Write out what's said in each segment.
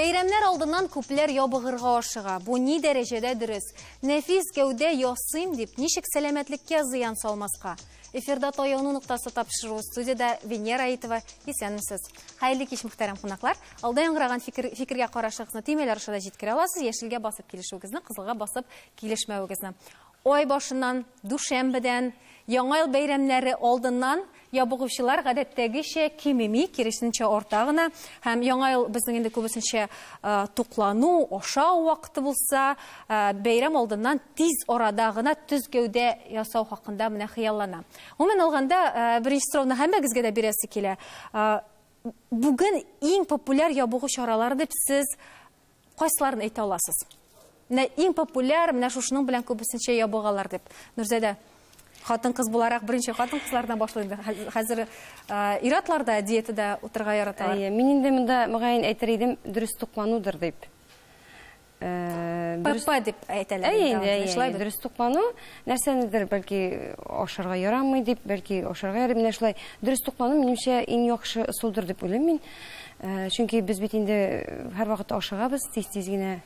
Бәйрәмнәр алдыннан күпләр ябыгырга ашыга. Бу ни дәрәҗәдә дөрес? Нәфис гәүдә ясыйм дип, ничек сәламәтлеккә зыян салмаска? Эфирда «Таяну ноктасы» тапшыруы, студиядә Венера Аитова. Исәнмесез. Хәерле кич, мөхтәрәм кунаклар. Алда яңгыраган фикергә карашыгызны төймәләр аша да җиткерә аласыз. Яшелгә басып килешүегезне, кызылга басып килешмәвегезне. Ай башыннан, дүшәмбедән, Яңа ел бәйрәмнәре алдыннан ябыгучылар гадәттәгечә кимеми, киресенчә арта гына. Һәм Яңа ел безнең инде күбесенчә туклану, ашау вакыты булса, бәйрәм алдыннан тиз арада гына төз гәүдә ясау хакында менә хыяллана. Гомумән алганда, беренче сорауны һәммәгезгә дә бирәсе килә. Бүген иң популяр ябыгу чаралары дип сез кайсыларын әйтә аласыз? Менә иң популяр, менә шушының белән күбесенчә ябыгалар дип. Нурзадә, хатын-кыз буларак беренче хатын-кызлардан башлыйм. Хәзер ир-атлар да диетада утырырга яраталар. Әйе, мин инде монда мөгаен әйтер идем, дөрес тукланудыр дип. ПП дип әйтәләр. Әйе, инде, әйе, дөрес туклану, нәрсәнедер бәлки ашарга ярамый дип, бәлки ашарга ярый. Менә шулай дөрес туклану, минемчә, иң яхшы ысулдыр дип уйлыйм мин. Чөнки без бит инде һәрвакыт ашыгабыз, тиз-тиз генә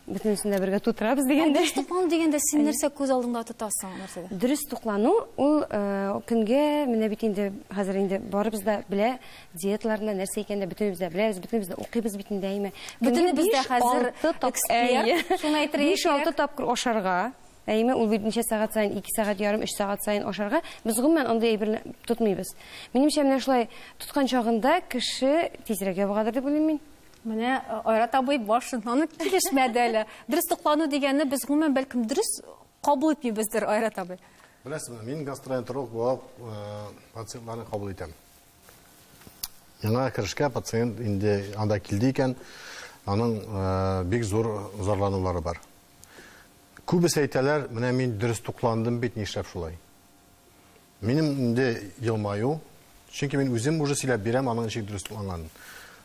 бөтенесен дә бергә тутырабыз дигәндә. Дөрес туклану дигәндә син нәрсә күз алдыңда тотасың, нәрсәдә? Дөрес туклану ул көнгә, менә бит инде хәзер инде барыбыз да белә, диеталарында нәрсә икәнен дә бөтенебез дә беләбез, бөтенебез дә укыйбыз бит инде, әйме. Бөтенебез дә хәзер эксперт, шуны әйтергә кирәк. 5-6 тапкыр ашарга, әйме, ул бит ничә сәгать саен, 2 сәгать ярым, 3 сәгать саен ашарга, без гомумән андый әйберне тотмыйбыз. Минемчә, менә шулай тоткан чагында кеше тизрәк ябыгадыр дип уйлыйм мин. Менә Айрат абый башыннан ук килешмәде әле. Дөрес туклану дигәнне без гомумән бәлкем дөрес кабул итмибездер, Айрат абый. Беләсезме, мин гастроэнтеролог буларак пациентларны кабул итәм. Яңа керешкә пациент инде анда килде икән, аның бик зур зарланулары бар. Күбесе әйтәләр, менә мин дөрес тукландым бит, нишләп шулай? Минем инде елмаю, чөнки мин үзем уже сөйләп бирәм аның ничек дөрес тукланганын.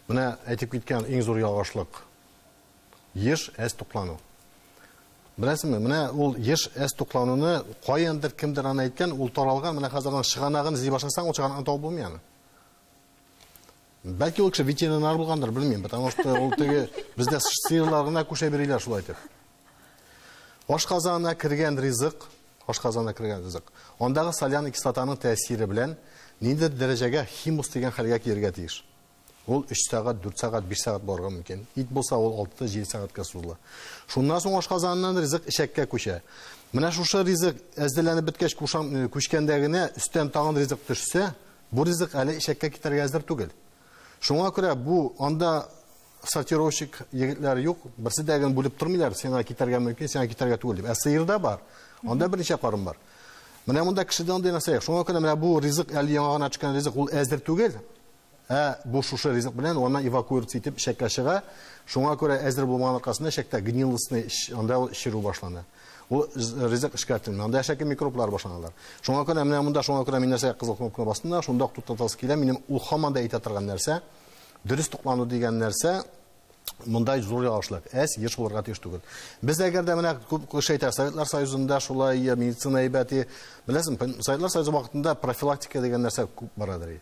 Менә әйтеп киткән иң зур ялгышлык. Еш әз туклану. Беләсезме, менә ул еш әз туклануны каяндыр кемдер аны әйткән, ул таралган, менә хәзер аның чыганагын эзли башласаң, ул чыганагын табып булмый аны. Бәлки ул кеше ветеринар булгандыр, белмим, потому что ул теге бездә сыерлар гына күчә бирәләр шулай итеп. Ашказанына кергән ризык, ашказанына кергән ризык, андагы соляный кислотаның тәэсире белән ниндидер дәрәҗәгә химус дигән хәлгә килергә тиеш. Ул 3 сәгать, 4 сәгать, 5 сәгать барырга мөмкин. Ит булса, ул 6-7 сәгатькә сузыла. Шуннан соң ашказаныннан ризык эчәккә күчә. Менә шушы ризык әзерләнеп беткәч, күчкәндә генә өстән тагын ризык төшсә, бу ризык әле эчәккә китәргә әзер түгел. Шуңа күрә бу анда сортировщик егетләр юк, берсе дә генә бүлеп тормыйлар, сиңа китәргә мөмкин, сиңа китәргә түгел дип. Ә сыерда бар, анда берничә карын бар. Менә монда кешедә андый нәрсә юк. Шуңа күрә менә бу ризык әле яңа гына төшкән ризык, ул әзер түгел. Ә бу шушы ризык белән аны эвакуировать итеп эчәккә чыга. Шуңа күрә әзер булмаган аркасында эчәктә гнилостный анда ул чирү башлана. Ул ризык эшкәртелми, анда әшәке микроблар башланалар. Шуңа күрә менә монда, шуңа күрә мин нәрсәгә кызыл кнопканы бастым да, шунда ук туктатасы килә. Минем ул һаман да әйтә торган нәрсә, дөрес туклану дигән нәрсә, монда зур ялгышлык, әз еш булырга тиеш түгел. Без әгәр дә менә күп кеше әйтә, Советлар Союзында шулай медицина әйбәте, беләсең, Советлар Союзы вакытында профилактика дигән нәрсә күп барадыр.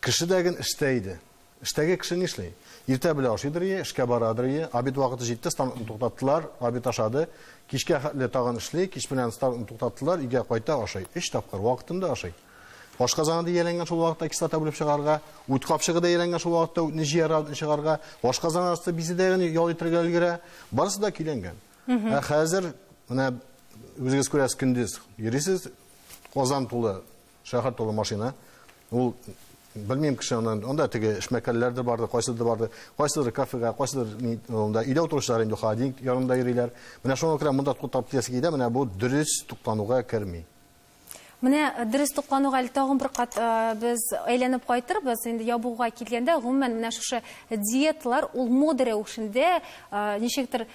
Кеше дә ген эштә иде. Эштәге кеше нишли? Иртә белән ашыйдыр, эшкә барадыр, обед вакыты җитте, станокны туктаттылар, обед ашады. Кичкә хәтле тагын эшли, кич белән станокны туктаттылар, өйгә кайта ашый. 3 тапкыр вакытында ашый. Ашказаны да ияләнгән шул вакытта кислота бүлеп чыгарга, үт капчыгы да ияләнгән шул вакытта үтне җыярга, үтне чыгарга, ашказаны асты бизе дә генә ял итәргә өлгерә. Барысы да көйләнгән. Ә хәзер менә үзегез күрәсез, көндез йөрисез, Казан тулы, шәһәр тулы машина. Ул белмим кеше аннан, анда теге эшмәкәрләр дә барды, кайсыдыр барды, кайсыдыр кафега, кайсыдыр анда өйдә утыручылар инде холодильник янында йөриләр. Менә шуңа күрә монда туктап киләсе килә, менә бу дөрес туклануга керми. Менә дөрес туклануга әле тагын бер кат без әйләнеп кайтырбыз. Инде ябыгуга килгәндә, гомумән менә шушы диеталар ул мода рәвешендә, ничектер,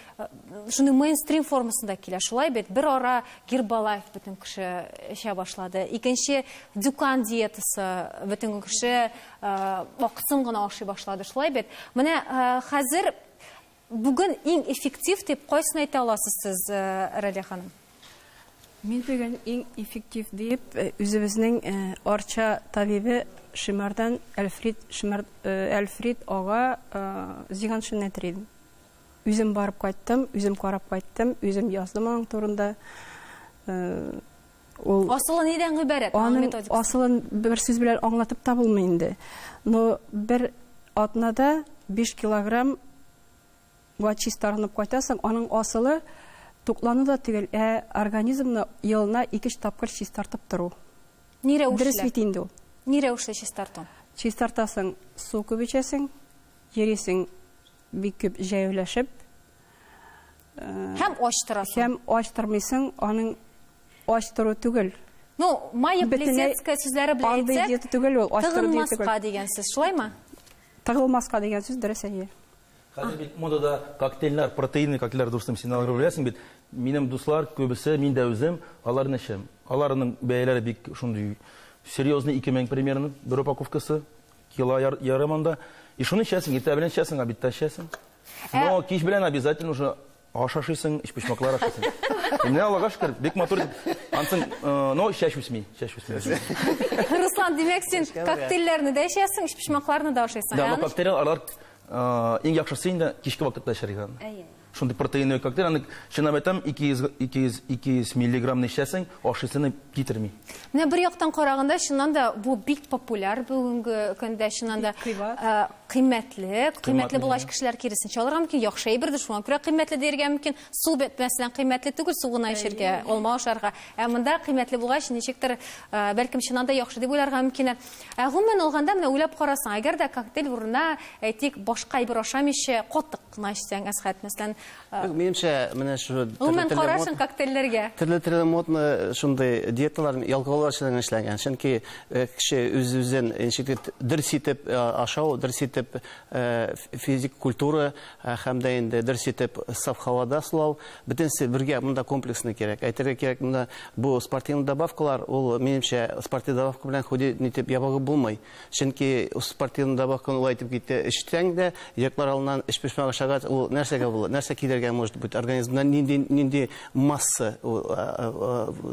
шундый мейнстрим формасында килә. Шулай бит, бер ара Гербалайф бөтен кеше эчә башлады. Икенче Дюкан диетасы бөтен кеше аксын гына ашый башлады. Шулай бит. Менә хәзер бүген иң эффектив дип кайсын әйтә аласыз сез, Ралия ханым? Мин бүген иң эффектив дип үзебезнең Арча табибе Шимардан Әлфрид ага Зиганшин әйтер идем. Үзем барып кайттым, үзем карап кайттым, үзем яздым аның турында. Ул асылы нидән гыйбарәт? Аның асылын бер сүз белән аңлатып та булмый инде. Но бер атнада 5 килограмм чистарынып кайтасың, аның асылы туклану да түгел, ә организмны елына 2-3 тапкыр чистартып тору. Ни рәвешле? Дөрес бит инде ул. Ни рәвешле чистарту? Чистартасың, су күп эчәсең, йөрисең бик күп җәяүләшеп. Һәм ач торасың. Һәм ач тормыйсың, аның ач тору түгел. Ну, Майя Плесецкая сүзләре белән әйтсәк, тыгылмаска дигән сүз, шулаймы? Тыгылмаска дигән сүз дөрес, әйе. Хәзер бит модада коктейльләр, протеинлы коктейльләр, дустым, син аларны беләсең бит. Минем дуслар күбесе, мин дә үзем аларны эчәм. Аларның бәяләре бик шундый серьезный, 2000 примерно бер упаковкасы, кило ярым анда. И шуны эчәсең, иртә белән эчәсең, обедта эчәсең. Но кич белән обязательно уже аш ашыйсың, өчпочмаклар ашыйсың. Менә Аллага шөкер, бик матур итеп. Ансын, но чәч үсми, чәч үсми. Руслан, димәк, син коктейльләрне дә эчәсең, өчпочмакларны да ашыйсың. Да, но коктейль алар иң яхшысы инде кичке вакытта эчәргә. Шундый протеиновый коктейль, аны чынлап әйтәм, 200 миллиграммны эчәсең, ашыйсыны китерми. Менә бер яктан караганда, чыннан да бу бик популяр бүгенге көндә, чыннан да кыйммәтле, кыйммәтле булгач кешеләр киресенчә алырга мөмкин, яхшы әйбердер, шуңа күрә кыйммәтле дияргә мөмкин. Су бит, мәсәлән, кыйммәтле түгел, су гына эчәргә, алма ашарга. Ә монда кыйммәтле булгач, ничектер, бәлкем чыннан да яхшы дип уйларга мөмкин. Ә гомумән алганда, менә уйлап карасаң, әгәр дә коктейль урынына, әйтик, башка әйбер ашамыйча, катык кына эчсәң, Әсхәт, мәсәлән, минемчә, менә шу гомумән карашың коктейльләргә. Төрле-төрле модны шундый диеталар ялкаулар өчен эшләнгән. Чөнки кеше үз-үзен ничек дөрес итеп ашау, дөрес итеп физик культура һәм дә инде дөрес итеп саф һавада сулау, бөтенесе бергә монда комплексно кирәк. Әйтергә кирәк, монда бу спортивный добавкалар, ул минемчә спортивный добавка белән худеть итеп ябыгып булмый. Чөнки спортивный добавканы улай итеп китте, эчсәң дә, йөрәкләр алыннан эчпочмак ашагач, ул нәрсәгә була? Нәрсә килергә может быть организмда нинди масса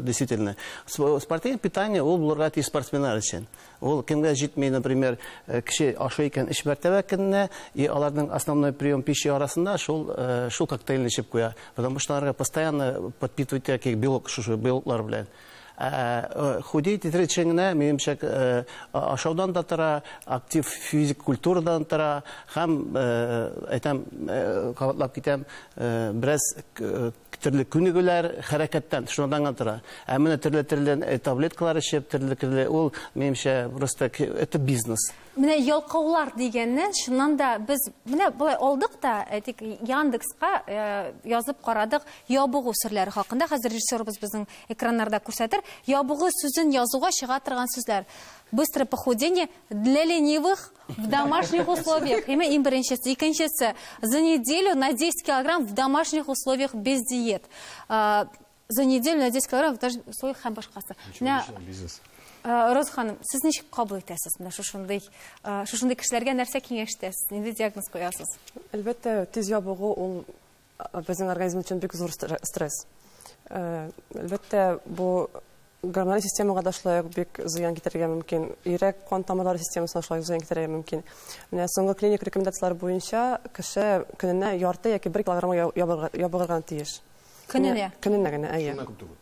действительно. Спортивное питание ул булырга тиеш спортсменнар өчен. Ул кемгә җитми, например, кеше ашый икән өч мәртәбә көненә, и аларның основной прием пищи арасында шул коктейльне эчеп куя, потому что аларга постоянно подпитывать кирәк белок, шушы белоклар белән. Худеть итер генә, минемчә, ашаудан да тора, актив физик культурадан тора, һәм әйтәм, кабатлап китәм, бераз төрле күнегүләр, хәрәкәттән, шуннан гына тора. Ә менә төрле-төрле таблеткалар эчеп, төрле-төрле, ул, минемчә, просто это бизнес. Менә ялкаулар дигәннән, чыннан да без менә болай алдык та, әйтик, Яндекска язып карадык ябыгу серләре хакында. Хәзер режиссерыбыз безнең экраннарда күрсәтер. Ябыгу сүзен язуга чыга торган сүзләр. Быстрое похудение для ленивых в домашних условиях. Имя им беренчесе, икенчесе. За неделю на 10 килограмм в домашних условиях без диет. За неделю на 10 килограмм в домашних условиях һәм башкасы. Бизнес. Роза ханым, сез ничек кабул итәсез менә шушындый кешеләргә нәрсә киңәш итәсез, нинди диагноз куясыз? Әлбәттә, тиз ябыгу ул безнең организм өчен бик зур стресс. Әлбәттә, бу гормональ системага да шулай ук бик зыян китерергә мөмкин. Йөрәк кан тамырлары системасына шулай ук зыян китерергә мөмкин. Менә соңгы клиник рекомендацияләр буенча кеше көненә ярты яки 1 килограммга ябыгырга тиеш. Көненә? Көненә генә, әйе. Шуннан күп түгел.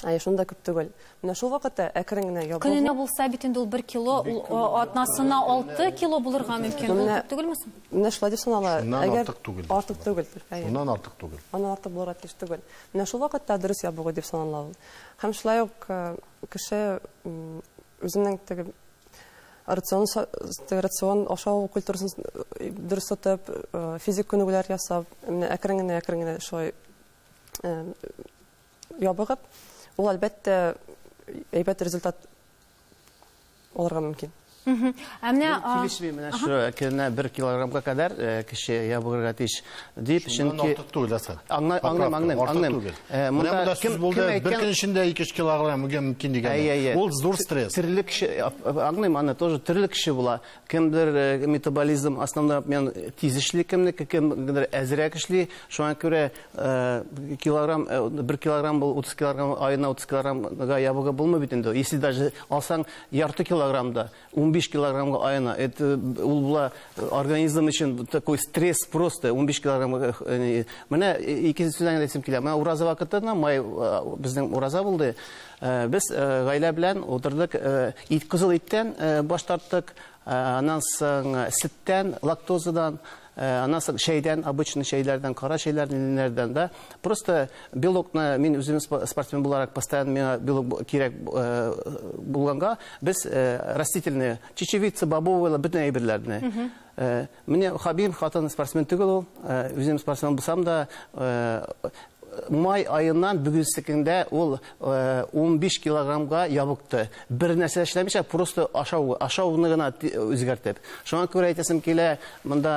Әйе, шунда күп түгел. Менә шул вакытта әкрен генә ябыгу. Көненә булса бит инде ул 1 кило, ул атнасына 6 кило булырга мөмкин. Ул күп түгелме соң? Менә шулай дип санала. Шуннан артык түгел. Артык түгел. Шуннан артык түгел. Аннан артык булырга тиеш түгел. Менә шул вакытта дөрес ябыгу дип санала ул. Һәм шулай ук кеше үзенең теге рацион ашау культурасын дөрес тотып, физик күнегүләр ясап, менә әкрен генә, әкрен генә шулай ябыгып, ул әлбәттә әйбәт результат алырга мөмкин. Ә менә килешмим менә шу көненә 1 килограммга кадәр кеше ябыгырга тиеш дип, чөнки артык түгел, Әсхәт. Аңлыйм, аңлыйм. Монда кем булды? Бер көн эчендә 2-3 килограмм мөмкин дигән. Ул зур стресс. Төрле кеше, аңлыйм, аны тоже төрле кеше була. Кемдер метаболизм основной обмен тиз эшли, кемнеке, кемдер әзрәк эшли. Шуңа күрә килограмм, 1 килограмм бул 30 килограмм, аена 30 килограммга ябыгып булмый бит инде. Если даже алсаң ярты килограммда 15 килограммга аена, это ул була организм өчен такой стресс просто 15 килограммга. Менә икенче сүздән әйтәсем килә. Менә ураза вакытында, май безнең ураза булды. Без гаилә белән утырдык, ит, кызыл иттән баш тарттык, аннан соң сөттән, лактозадан, аннан соң чәйдән, обычный чәйләрдән, кара чәйләрдән да. Просто белокны мин үзем спортсмен буларак постоянно миңа белок кирәк булганга, без растительные, чечевица, бобовые, бөтен әйберләрне. Менә Хабим хатын спортсмен түгел ул, үзем спортсмен булсам да, май айыннан бүгенге көндә ул 15 килограммга ябыкты. Бер нәрсә эшләмичә, просто ашауны гына үзгәртеп. Шуңа күрә әйтәсем килә, монда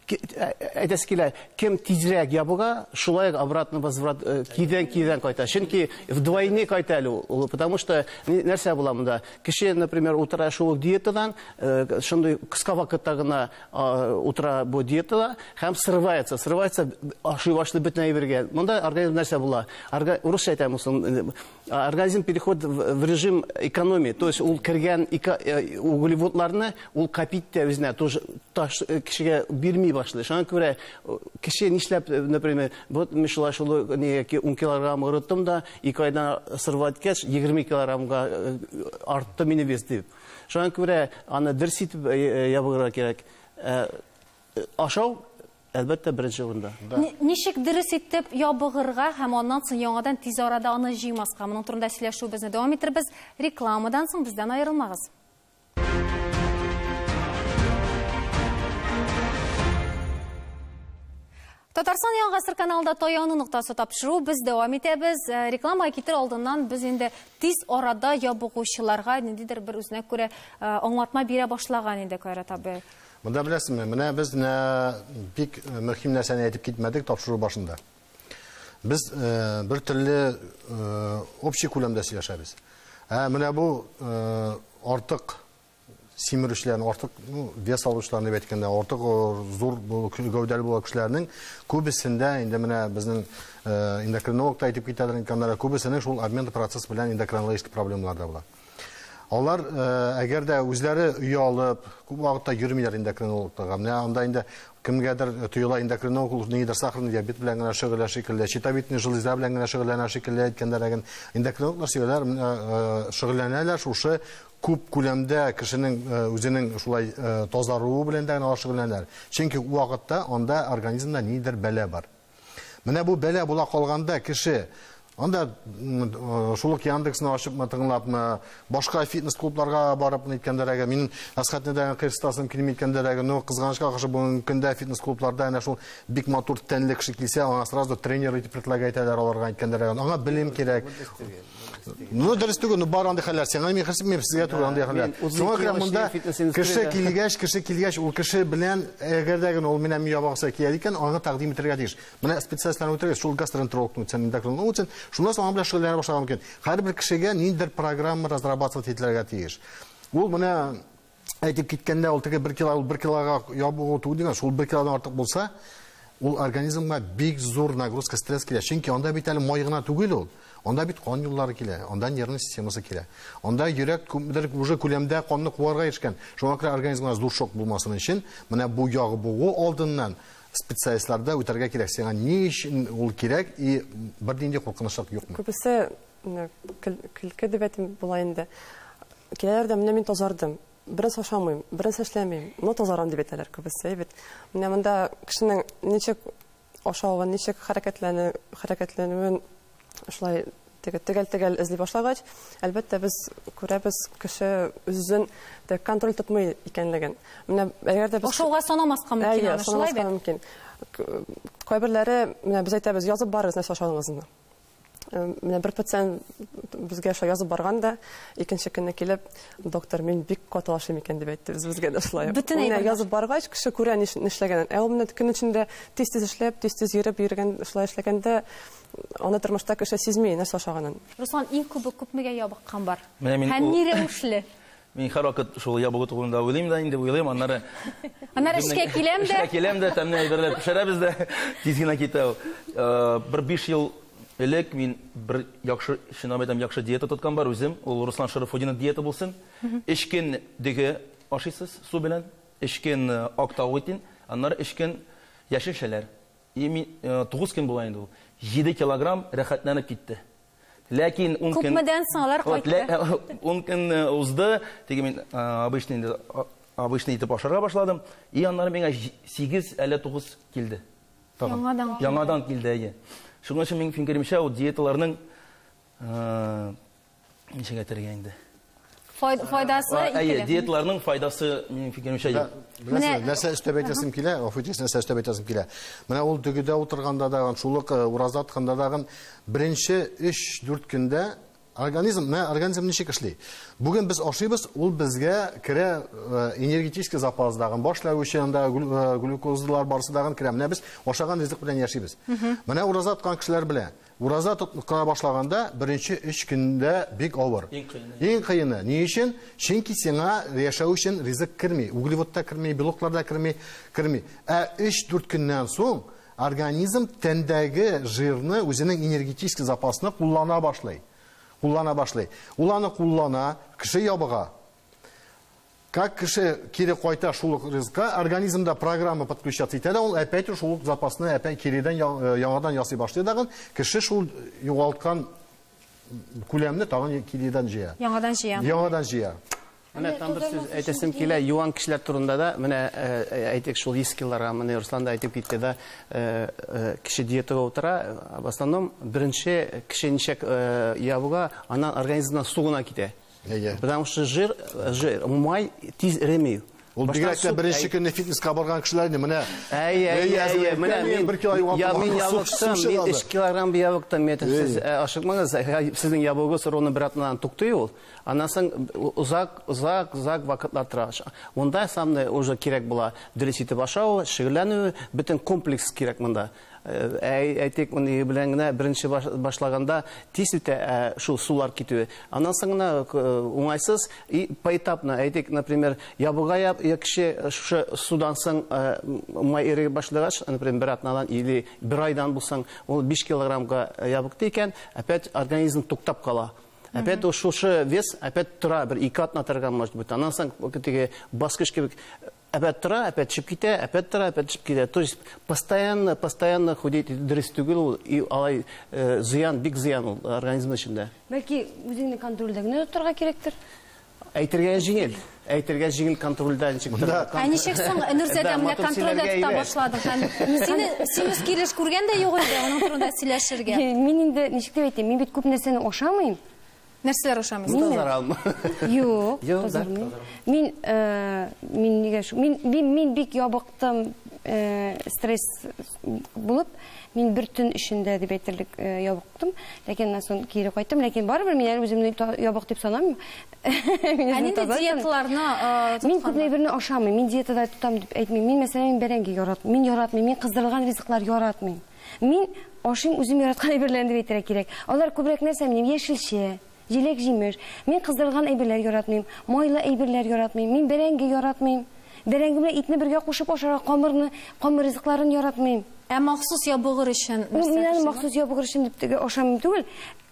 әйтәсе килә, кем тизрәк ябыга, шулай обратно возврат кидән-кидән кайта. Чөнки вдвойне кайта әле ул, потому что нәрсә була монда? Кеше, например, утыра шул диетадан, шундый кыска вакытта гына утыра бу диетада һәм срывается, срывается, ашый башлый бөтен әйбергә. Монда организм нәрсә була? Урысча әйтәм, организм переходит в режим экономии, то есть ул кергән углеводларны ул копить итә үзенә, тоже таш кешегә бирми башлый. Шуңа күрә кеше нишләп, например, вот мин шулай шул нигә 10 килограмм ырыттым да, 2 айдан сырвать иткәч, 20 килограммга артты минем вес дип. Шуңа күрә аны дөрес итеп ябыгырга кирәк. Ашау әлбәттә беренче урында. Ничек дөрес итеп ябыгырга һәм аннан соң яңадан тиз арада аны җыймаска? Моның турында сөйләшүебезне дәвам итербез. Рекламадан соң бездән аерылмагыз. Татарстан Яңа Гасыр каналында таяну ноктасы тапшыру без дәвам итәбез. Реклама китер алдыннан без инде тиз арада ябыгучыларга ниндидер бер үзенә күрә аңлатма бирә башлаган инде Кайрат абый. Монда беләсезме, менә без бик мөһим нәрсәне әйтеп китмәдек тапшыру башында. Без бер төрле общий күләмдә сөйләшәбез. Ә менә бу артык симерүчеләрнең, артык, вес алучыларны дип әйткәндә, артык зур гәүдәле булган кешеләрнең күбесендә инде менә безнең эндокринолог та әйтеп китәдер инде, күбесенең шул обмен процесс белән эндокринологик проблемалар да була. Алар әгәр дә үзләре оялып, күп вакытта йөрмиләр эндокринологларга. Менә анда инде кемгәдер тоела эндокринолог ул нидер сахарный диабет белән генә шөгыльләнә шикелле, щитовидный железа белән генә шөгыльләнә шикелле әйткәндә, эндокринологлар сөйләр, шөгыльләнәләр шушы күп күләмдә кешенең үзенең шулай тазаруы белән дә генә шөгыльләнәләр. Чөнки ул вакытта анда организмда нидер бәла бар. Менә бу бәла була калганда кеше анда шул ук Яндексны ачып, тыңлапмы, башка фитнес-клубларга барып әйткәндәрәге, мин Әсхәтне дә кырыстасым килми әйткәндәрәге, но кызганычка каршы бүгенге көндә фитнес-клубларда әнә шул бик матур тәнле кеше килсә, аңа сразу тренер итеп предлагать итәләр аларга әйткәндәрәге. Аңа белем кирәк. Ну, дөрес түгел, но бар андый хәлләр. Сиңа мин хәсеп, сезгә түгел андый хәлләр. Шуңа күрә монда кеше килгәч, ул кеше белән әгәр дә генә ул менә ябыгасы килә икән, аңа тәкъдим итәргә тиеш. Менә специалистларны үтергәч, шул гастроэнтерологны үтсен, эндокринологны үтсен, шуннан соң аның белән шөгыльләнә башларга мөмкин. Һәрбер кешегә ниндидер программа разрабатывать ителергә тиеш. Ул менә әйтеп киткәндә, ул теге 1 кило, ул 1 килога ябыгу түгел дигән, шул 1 килодан артык булса, ул организмга бик зур нагрузка, стресс килә. Чөнки анда бит әле май гына түгел ул. Анда бит кан юллары килә, анда нервный системасы килә. Анда йөрәк күпмедер уже күләмдә канны куарга ирешкән. Шуңа күрә организмга зур шок булмасын өчен, менә бу ябыгу алдыннан специалистларда үтәргә кирәк. Сиңа ни өчен ул кирәк и бернинди куркынычлык юкмы? Күбесе көлке дип әйтим була инде. Киләләр дә, менә мин тазардым, бераз ашамыйм, бераз эшләмим, но тазарам дип әйтәләр күбесе бит. Менә монда кешенең ничек ашавын, ничек хәрәкәтләнүен шулай төгәл-төгәл эзли башлагач, әлбәттә без күрәбез кеше үзен дә контроль тотмый икәнлеген. Менә әгәр дә без ашауга санамаска мөмкин, аны шулай бит? Мөмкин. Кайберләре, менә без әйтәбез, язып барыгыз нәрсә ашадыгызны. Менә бер пациент безгә шулай язып барган да, икенче көнне килеп, доктор, мин бик каты ашыйм икән дип әйтте, безгә дә шулай. Менә язып баргач, кеше күрә нишләгәнен. Ә ул менә көн эчендә тиз-тиз эшләп, тиз-тиз йөреп йөргән, шулай эшләгәндә, аны тормышта кеше сизми нәрсә ашаганын. Руслан, иң күбе күпмегә ябыккан бар? Һәм ни рәвешле? Мин һәрвакыт шул ябыгу турында уйлыйм да инде, уйлыйм, аннары Аннары эшкә киләм дә. Эшкә киләм дә, тәмле әйберләр пешерәбез дә, тиз генә китә ул. Бер 5 ел элек мин бер яхшы, чынлап әйтәм, яхшы диета тоткан бар үзем. Ул Руслан Шарафутдинов диета булсын. Өч көн дөге ашыйсыз су белән, өч көн ак тавык итен, аннары өч көн яшелчәләр. И мин 9 көн була инде ул. 7 килограмм рәхәтләнеп китте. Ләкин 10 көн Күпмедән соң алар кайтты? 10 көн узды, теге мин обычный инде, обычный итеп ашарга башладым. И аннары миңа 8 әллә 9 килде. Яңадан килде. Яңадан килде, әйе. Шуның өчен минем фикеремчә, ул диеталарның ничек әйтергә инде? Файдасы Әйе, диеталарның файдасы минем фикеремчә юк. Беләсез, нәрсә өстәп әйтәсем килә, гафу итегез, нәрсә өстәп әйтәсем килә. Менә ул дөгедә утырганда да, шул ук ураза тотканда да, беренче 3-4 көндә организм, менә организм ничек эшли? Бүген без ашыйбыз, ул безгә керә энергетический запас дагын, башлау өчен анда глюкозалар барысы дагын керә. Менә без ашаган ризык белән яшибез. Менә ураза тоткан кешеләр белә. Ураза тоткана башлаганда беренче 3 көндә бик авыр. Иң кыены. Иң кыены. Ни өчен? Чөнки сиңа яшәү өчен ризык керми, углевод та керми, белоклар да керми, керми. Ә 3-4 көннән соң организм тәндәге жирны, үзенең энергетический запасны куллана башлый. Куллана башлый. Ул аны куллана, кеше ябыга. Как кеше кире кайта шул ук ризыкка, организмда программа подключаться итә дә, ул опять шул ук запасны опять киредән яңадан ясый башлый дагын, кеше шул югалткан күләмне тагын киредән җыя. Яңадан җыя. Яңадан җыя. Менә там бер сүз әйтәсем килә, юан кешеләр турында да, менә әйтик шул 100 килограмм, менә Руслан да әйтеп китте да, кеше диетага утыра, в основном беренче кеше ничек ябыга, аннан организмнан су гына китә. Потому что жир, май тиз эреми. Ул бигрәк тә беренче көнне фитнеска барган кешеләр инде, менә. Әй, әй, әй, менә мин бер кило югалттым, мин ябыктым, мин 3 килограмм ябыктым, мен әйтәм, сез ашыкмагыз, сезнең ябыгыгыз ровно бер атнадан туктый ул. Аннан соң озак, озак, озак вакытлар тора. Монда самны уже кирәк була дөрес итеп ашау, шөгыльләнү, бөтен комплекс кирәк монда. Әй, әйтик, уны белән генә беренче башлаганда тиз үтә шул сулар китүе. Аннан соң гына уңайсыз и поэтапно, әйтик, например, ябыга кеше шушы судан соң май эри башлагач, например, бер атнадан или бер айдан булсаң, ул 5 килограммга ябыкты икән, опять организм туктап кала. Опять ул шушы вес опять тора, бер ике атна торган, может быть. Аннан соң теге баскыч кебек опять тора, опять төшеп китә, опять тора, опять төшеп китә. То есть постоянно, постоянно худеть дөрес түгел ул, и алай зыян, бик зыян ул организм эчендә. Бәлки үзеңне контрольдә генә тотарга кирәктер? Әйтергә җиңел. Әйтергә җиңел контрольдә ничек тора. Ә ничек соң, Нурзадә, менә контрольдә тота башладың һәм сине симез килеш күргән дә юк инде, аның турында сөйләшергә. Мин инде ничек дип әйтим, мин бит күп нәрсәне ашамыйм. Нәрсәләр ашамыйсың? Тазаралмы? Юк, Юк, да, тазармыйм. Мин, мин нигә шу-, мин, мин, мин бик ябыктым, стресс булып, мин бер төн эчендә дип әйтерлек, ябыктым. Ләкин аннан соң кире кайттым, ләкин барыбер мин әле үземне ябык дип санамыйм. Мин Ә үземне нинди таза саныйм. диеталарны, Мин тоткан күп әйберне ашамыйм, мин диетада тотам дип әйтмим. Мин, мәсәлән, мин бәрәңге яратмыйм, мин яратмыйм, мин кыздырылган ризыклар яратмыйм. Мин ашыйм үзем яраткан әйберләрне дип әйтергә кирәк. Алар күбрәк нәрсә минем? Яшелчә, җиләк-җимеш. Мин кыздырылган әйберләр яратмыйм, майлы әйберләр яратмыйм, мин бәрәңге яратмыйм. Бәрәңге белән итне бергә кушып ашарга камырны, камыр ризыкларын яратмыйм. Ә махсус ябыгыр өчен Ул нәрсә мин аны эшләйме? махсус ябыгыр өчен дип теге ашамыйм түгел.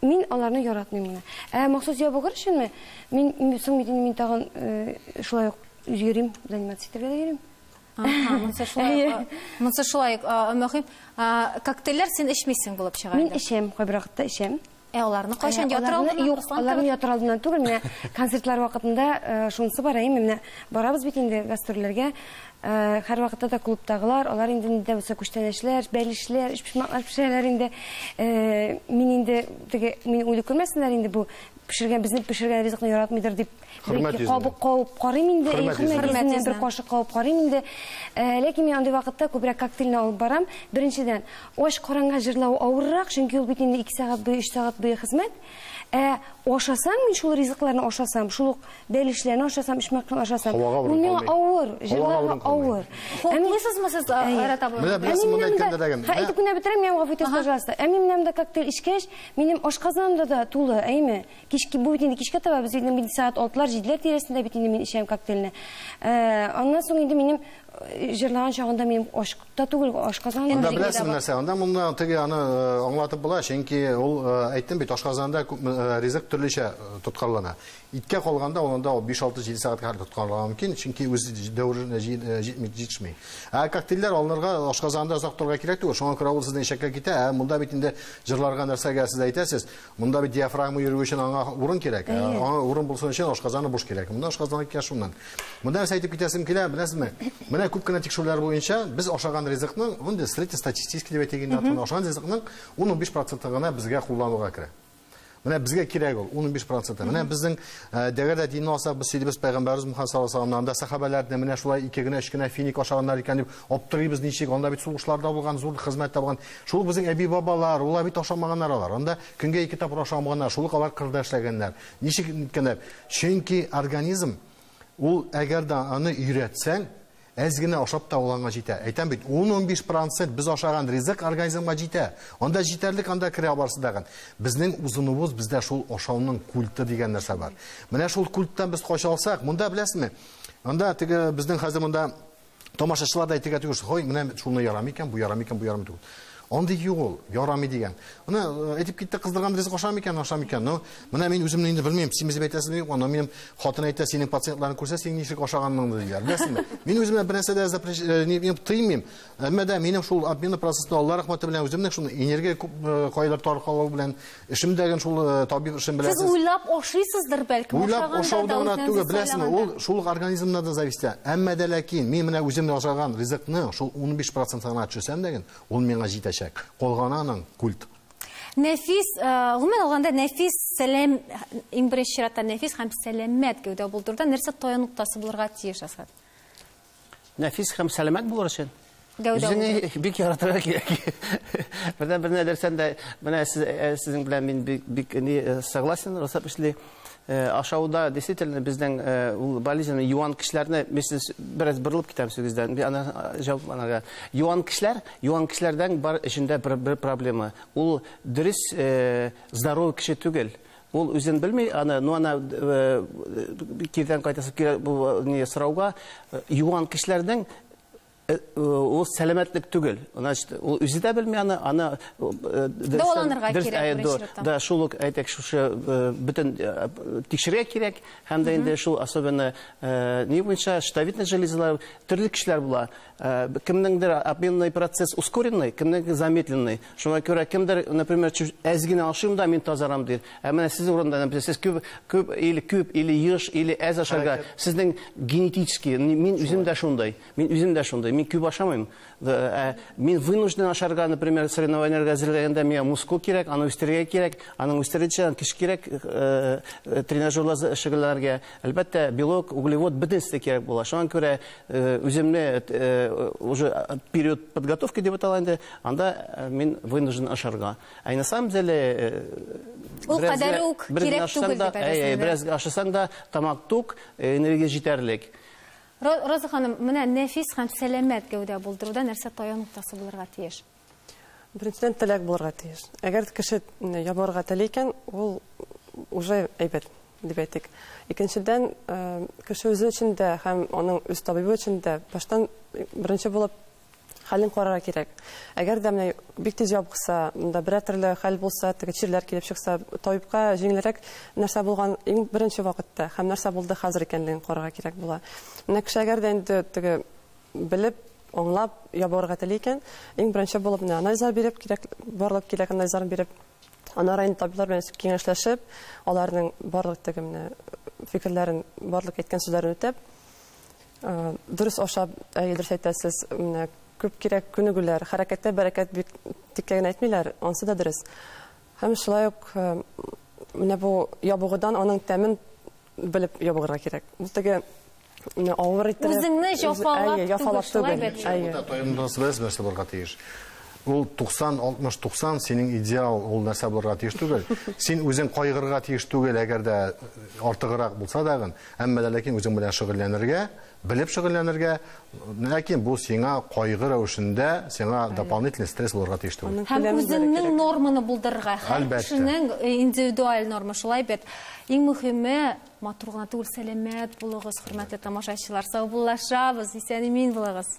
Мин аларны яратмыйм гына. Ә махсус ябыгыр өченме? Мин, мин соң бит инде мин тагын шулай ук йөрим, заниматься итәргә дә йөрим. Аһа, монысы шулай, Әйе. монысы шулай, мөһим. Коктейльләр син эчмисең булып чыга Мин инде. эчәм, кайбер вакытта эчәм. Ә аларны кайчан ятыр алдыннан, Юк, Руслан аларны кебек? ятыр алдыннан түгел, менә концертлар вакытында шунысы бар, әйе, менә барабыз бит инде гастрольләргә. Һәрвакытта да клубтагылар, алар инде нидә булса күчтәнәчләр, бәлешләр, өчпочмаклар пешерәләр инде. Мин инде теге мине уйлый күрмәсеннәр инде бу пешергән, безнең пешергән ризыкны яратмыйдыр дип. Хөрмәт Бер-ике йөзеннән. кабык кабып карыйм инде, Хөрмәт хөрмәт йөзеннән. йөзеннән бер кашык кабып карыйм инде. Ләкин мин андый вакытта күбрәк коктейльне алып барам. Беренчедән, ач карынга җырлау авыррак, чөнки ул бит инде 2 сәгать буе, 3 сәгать буе хезмәт. Ашасам, мин шул ризыкларны ашасам, шул ук бәлешләрне ашасам, өчпочмакларны ашасам, Һавага ул урын миңа калмый. авыр, Һавага җырларга урын калмый. авыр. Хуплыйсызмы сез, Айрат абый? Менә беләсез, Ә мин монда менә әйткәндә дә Һә, әйтеп кенә бетерәм, миңа гафу итегез, пожалуйста. Ә мин менә монда коктейль эчкәч, минем ашказаным да тулы, әйме? Кичке, бу бит инде кичкә таба, без инде сәгать алтылар, җиделәр тирәсендә бит инде мин эчәм коктейльне. Аннан соң инде минем җырлаган чагында минем аш та түгел, ашказаным Анда да беләсезме бар. нәрсә? Анда монда теге аны аңлатып була, чөнки ул әйттем бит, ашказанда күп ризык төрлечә тоткарлана. Иткә калганда ул анда биш, алты, җиде сәгатькә хәтле тоткарлана мөмкин, чөнки үз дәверенә җитешми. Ә коктейльләр алынырга ашказанда озак торырга кирәк түгел, шуңа күрә ул сезнең эчәккә китә. Ә монда бит инде җырларга нәрсәгә сез әйтәсез? Монда бит диафрагма йөрү өчен аңа урын кирәк. Аңа урын булсын өчен ашказаны буш кирәк. Монда ашказаны китә шуннан. Монда нәрсә әйтеп китәсем килә, беләсезме? Менә күп кенә тикшерүләр буенча без ашаган ризыкның, инде среднестатистический дип әйтик инде, ашаган ризыкның ун-унбиш проценты гына безгә куллануга керә. Менә безгә кирәк ул ун-унбиш проценты. Менә безнең әгәр дә динне алсак, без сөйлибез Пәйгамбәребез Мухаммад саллаллаһу алейһи ва сәлләм, анда сәхабәләрне менә шулай ике генә, өч кенә финик ашаганнар икән дип аптырыйбыз, ничек анда бит сугышларда булган, зур хезмәттә булган. Шул безнең әби-бабалар, улар бит ашамаганнар алар. Анда көнгә ике тапкыр ашамаганнар, шул ук алар кырда эшләгәннәр. Ничек иткәннәр? Чөнки организм ул әгәр дә аны өйрәтсәң, әз генә ашап та ул аңа җитә. Әйтәм бит, ун-унбиш процент без ашаган ризык организмга җитә. Анда җитәрлек, анда керә барсы дагын. Безнең узыныбыз, бездә шул ашауның культы дигән нәрсә бар. Менә шул культтан без кача алсак, монда беләсезме? Анда теге безнең хәзер монда тамашачылар да әйтергә түгел, хой, менә шуны ярамый икән, бу ярамый икән, бу ярамый түгел. Андый юк ул, ярамый дигән. Менә әйтеп китте, кыздырган ризык ашамый икән, ашамый икән. Ну, менә мин үземне инде белмим, син дип әйтәсезме, юк, аны минем хатын әйтә, синең пациентларың күрсә, син ничек ашаганыңны диләр. Беләсезме? Мин үземә бер нәрсә дә не тыймыйм. Әмма дә минем шул обмен процессын Алла рәхмәте белән үземнең шул энергия күп кайлар таркалу белән, эшемдәген шул табиб эшем белән. Сез уйлап ашыйсыздыр бәлкем, Уйлап ашаганда да ашаудан гына үзегезне түгел, беләсезме, сайлаганда. ул шул ук организмнан да зависит. Әмма дә ләкин мин менә үзем ашаган ризыкны шул унбиш процентына гына төшерсәм дә, ул миңа җитәчәк. Калганы аның культ. Нәфис, гомумән алганда нәфис, сәлам, иң беренче чиратта нәфис һәм сәламәт гәүдә булдыруда нәрсә таяну ноктасы булырга тиеш, Асхат? Нәфис һәм сәламәт булыр өчен. Гәүдә Үзеңне булдыру. бик яратырга кирәк. Бердән бер нәрсәне дә, менә сезнең белән мин бик, бик не согласен, рөхсәт эшли. Ашауда действительно безнең ул болезнь юан кешеләрне, мин сез бераз борылып китәм сүзегездән, мин ана җавап анага. Юан кешеләр, юан кешеләрдән бар эчендә бер проблема. Ул дөрес здоровый кеше түгел. Ул үзен белми, аны, ну, ана кирдән кайтасы килә бу не сорауга, юан кешеләрнең ул сәламәтлек түгел. Значит, ул үзе дә белми аны, аны Дәваланырга дөрес, кирәк, беренче чиратта. да, шул ук әйтәк, шушы бөтен тикшерергә кирәк, һәм дә инде шул особенно ни буенча щитовидный железалар, төрле кешеләр була. Кемнеңдер обменный процесс ускоренный, кемнеңдер замедленный. Шуңа күрә кемдер, например, әз генә ашыйм да мин тазарам ди. Ә менә сезнең урында, например, сез күп, күп или күп, или еш, или әз ашарга, Хәрәкәт. сезнең генетически, мин үзем дә шундай, мин үзем дә шундай, мин күп ашамыйм. Мин вынужден ашарга, например, соревнованиеләргә әзерләгәндә миңа мускул кирәк, аны үстерергә кирәк, аның үстерүче кеше кирәк, тренажерлар шөгыльләргә. Әлбәттә, белок, углевод бөтенесе кирәк була. Шуңа күрә үземне уже период подготовки дип атала инде, анда мин вынужден ашарга. Ә на самом деле Ул кадәр үк бераз кирәк ашасаң түгел да, дип әйтәсең, дә. бераз ашасаң да тамак тук, энергия җитәрлек. Роза ханым, менә нәфис һәм сәламәт гәүдә булдыруда нәрсә таяну ноктасы булырга тиеш? Беренчедән, теләк булырга тиеш. Әгәр кеше ябарга тели икән, ул уже әйбәт дип әйтик. Икенчедән, кеше үзе өчен дә һәм аның үз табибы өчен дә баштан беренче булып хәлен карарга кирәк. Әгәр дә менә бик тиз ябыкса, монда берәр төрле хәл булса, теге чирләр килеп чыкса, табибка җиңелрәк нәрсә булган иң беренче вакытта һәм нәрсә булды хәзер икәнлеген карарга кирәк була. Менә кеше әгәр дә инде теге белеп, аңлап ябарга тели икән, иң беренче булып менә анализлар биреп кирәк, барлык кирәк анализларын биреп, аннары инде табиблар белән киңәшләшеп, аларның барлык теге менә фикерләрен, барлык әйткән сүзләрен үтәп, Дөрес ашап, әйе, дөрес әйтәсез, менә күп кирәк күнегүләр, хәрәкәттә бәрәкәт бик тиккә генә әйтмиләр, ансы да дөрес. Һәм шулай ук менә бу ябыгудан аның тәмен белеп ябыгырга кирәк. Ул теге менә авыр иттереп, Үзеңне җафалап әйе, җафалап түгел, шулай түгел. бит? Әйе. Монда тойымдасы беләсез нәрсә булырга тиеш. Ул 90, 60, 90 синең идеал ул нәрсә булырга тиеш түгел. Син үзең кайгырырга тиеш түгел, әгәр дә артыграк булса дагын, әмма дә ләкин үзең белән шөгыльләнергә, белеп шөгыльләнергә, ләкин бу сиңа кайгы рәвешендә, сиңа дополнительный стресс булырга тиеш түгел. Аның Һәм күләмен белергә үзеңнең кирәк. норманы булдырырга, һәр Әлбәттә. кешенең индивидуаль норма шулай бит. Иң мөһиме, матур гына түгел, сәламәт булыгыз, хөрмәтле тамашачылар. Саубуллашабыз, исән-имин булыгыз.